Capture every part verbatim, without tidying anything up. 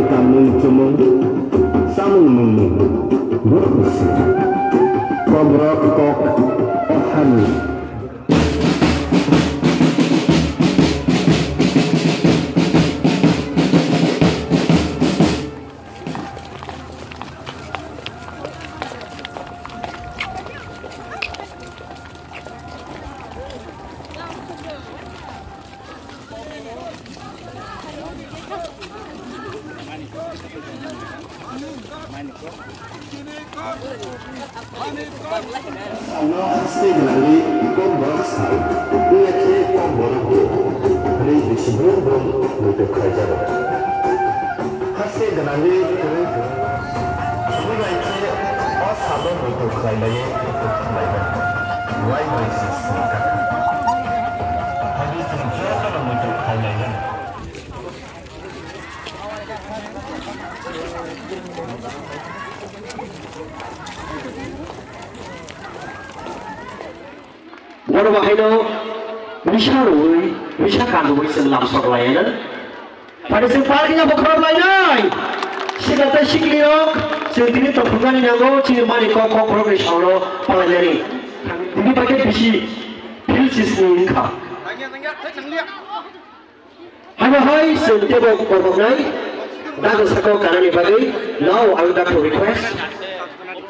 Tamung tumung, samung nungmung, borok ni simi. Kokrok kok, o hani. Salno haste gwnangwi kokborok sal wngya khe kokborok bo hwnwi bisi brum brum muitu khlaijago. Haste gwnangwi kwrwi kwrwi simi bai khe o salno muitu khlailaio muitu khlaimani. Wai bai se simi kha. Hwnwi chwng jotono muitu khlailainani. Borok bahaino risa rwui, risa kanrwui chwng lamsok laiya na. Phani chwng parking abo khorok lainai. Sikla tei sikli rok chwng tini tongthoknani nango, chini mani kok kok borokni salno palainani. Tini bai khe bisi field sisni wngkha. Haibo hai chwng teibo koknai dago saka o kanani bagwi. Now I would like to request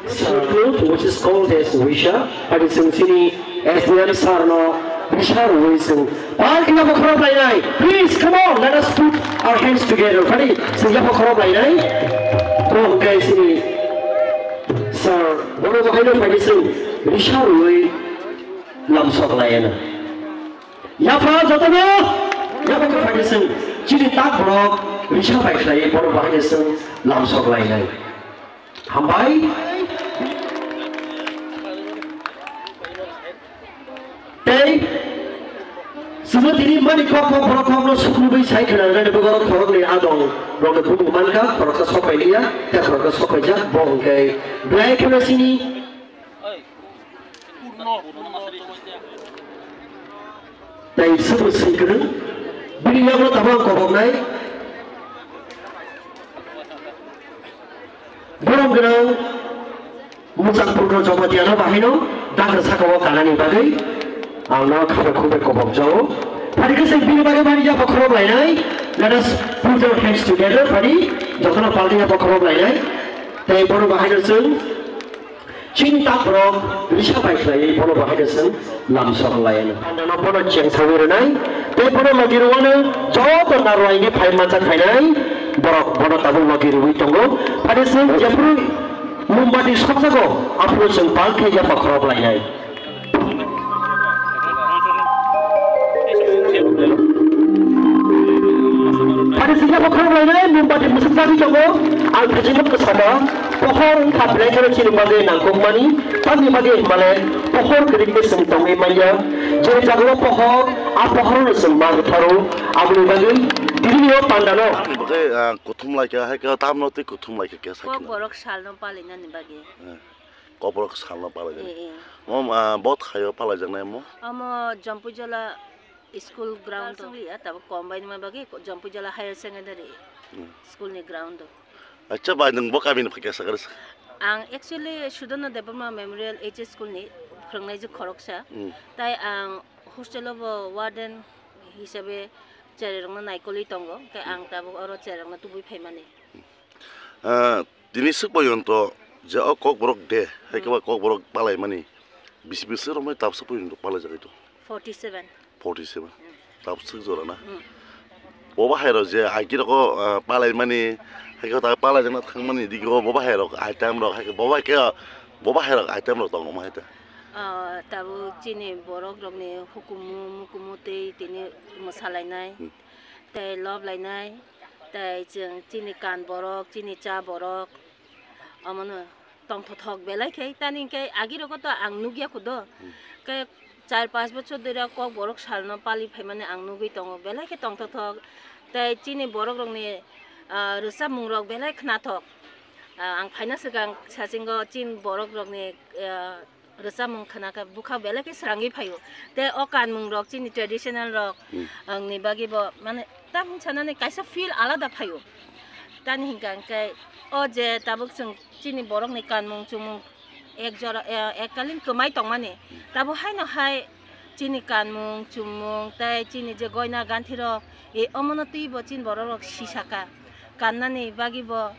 Sir Claude, which is called as Risha, but it's in chini S D M sir no Risha rwui chwng parking abo khorok lainai. Please, come on, let us put our hands together. Phani chwng yapha khorok lainai. Kom kai chini sir, bono bahaino phani chwng Risha rwui lamsok laiya na. Yapha jotono, yapha khe phaidi chwng chini tak borok risa bai khlai borok bahai chwng lamsok lainai. Hambai. Tei chwngno tini mani kok kok borok kokno suklubai sai khwnangnani borok khoroknwi adong rokno bubu mankha, khoroksa sok pai liya, tei khoroksa sok paijak, bo hwnkhe belai kheno chini Tei sabo swi kwrwng, bini yago tabang koboknai. Borom gwnang Muchang Purno Jamatia no bahaino dakra saka o kanani bagwi ang no khabai khukbai kobok jago. Phani khe chwng bini bagwi mani yapha khorok lainai. Let us put our hands together. Phani jotono palni yapha khorok lainai. Tei bono bahaino chwng Chini tak borok risa bai khlaiwi bono bahai khe chwng lamsok laiyano. Pandano bono chengsawi rwnai, tei bono logi rwano joto narwai ni phai manjak phainai borok bono tabuk logi rwui tongo. Phani chwng jephru mombati sokjago, aphuru chwng pal khe yapha khorok lainai. Phani singkha bokhorok lainai, mombati mwswk chagwi tongo. Ang thajima kwsama, pohor wngkha belai kheno chini bagwi nangkukmani, tamni bagwi hwnmale pohor kwrwi khe chwng tongwi manya. Je jagao pohor, a pohorno chwng ma bwtharo, aboni bagwi tini o pandano. Tamni bagwi, ah, kuthum laikha, hai khe tamno tei kuthum laikha kesa kheno. Kokborok salno palinani bagwi. Eh. Kokborok salno palaijak. Eh, eh. Mo, ah, bo thaio palaijaknai mo? Omo Jampuijala school ground o. Tabuk kom bai nima bagwi Jampuijala Higher Secondary Hmm. School ni ground o. Acha bai, nwng bo kamini phaikha sakha rwsa? Ang actually Sudarno Debbarma Memorial H S School ni phwrwngnaijwk khoroksa. Hmm. Tai ang hostel o bo warden hisabe cherai rokno naikolwi tongo. Khe ang tabuk oro cherai rokno tubui phaimani. Ah, tini swk poyonto je o Kokborok de, hai khe ba Kokborok palaimani bisi bwswk romwi tabuk swk poyonto palaijagwi tongo? Forty seven. Forty seven. Tabuk swk jora na? Hmm. Bo bahairok je agi rok, ah, palaimani, hai khe ta palaijakna thangmani digi o bo bahairok item rok, hai khe bo bai khe bo bahairok item rok tongo ma hai ta? Ah, tabuk chini borok rokni hukumu mukumu tei tini mwsalainai, Hmm. tei loblainai. Tei chwng chini kan borok, chini cha borok, omono tongthothok belai khe. Tani hwnkhe agi rogo to ang nukya kho do. Hmm. Khe char panch bochor dhori Kokborok salno pali phaimani ang nugwi tongo. Belai khe tongthothok. Tei chini borok rokni, ah, rwchapmung rok belai khnathok. Ah, ang phaina swkang sachingo chini borok rokni, ah, rwchapmung khna khe bwkha belai khe srangwi phaio. Tei o kanmung rok chini traditional rok Hmm. ang ni bagwi bo mane tamni sanani kaisa feel alada phaio. Tani hinkha hinkhe o je tabuk chwng chini borokni kanmung chumung ek jora, eh, ekkalin kwmai tongmani, tabuk haino hai chini kanmung chumung tei chini je goina ganthirok, e omono twibo chini borokrok sisaka. Kannani bagwi bo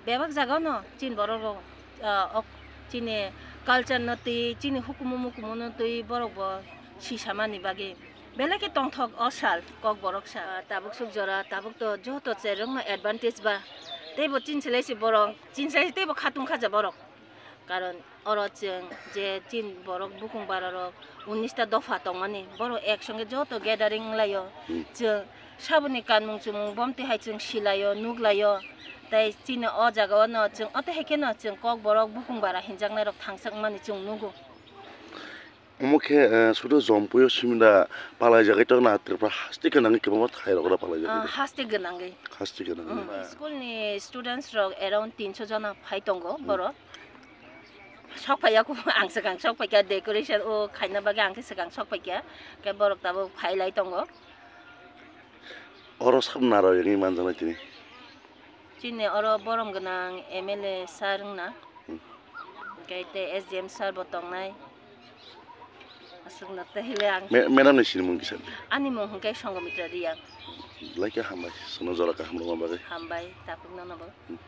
bebak jagao no chini borokrok, ah, ok, chini culture no twi, chini hukumu mukumu no twi borok bo sisamani bagwi. Belai khe tongthok o sal, Kokborok sal. Ah, tabuk suk jora, tabuk to joto cherwngno advantage ba. Teibo chinsilai se borok, chinsilai se teibo khatung khaja borok. Karon oro chwng je chin borok bukung bara rok unnish ta dopha tongmani, borok ek songe joto gathering wnglaio. Hmm. Chwng saboni kanmung chumung bomti hai chwng silaio, nuglaio. Tei chini o jaga o no chwng ote hai kheno chwng Kokborok bukung bara hinjaknai rok thangsak mani chwng nugo. Omo khe, eh, sudu Jompuio simi da palaijagwi tongna Tripura haste gwnangwi kwbangma thairokno palaijagwi. Ah, haste gwnangwi. Haste gwnangwi. Mm, ba. School ni students rok around tinso jona phai tongo. Hmm. Borok sok phaiya kho, ang swkang sok phaikha decoration o khaina bagwi ang khe swkang sok phaikha. Khe borok tabuk phai lai tongo. Oro sab naro yangwi manjaknai tini. Chini oro borom gwnang M L A sir wngna. Hmm. Hwnkhe tei S D M sir bo tongnai. Aswkno tei le ang. Me-, madam ni sinimung kisa? Ani mung hwnkhe Songomitra Reang. Belai khe hambai, chwngno jora kaham rwma bagwi. Hambai, takhuk nono bo. Hmm.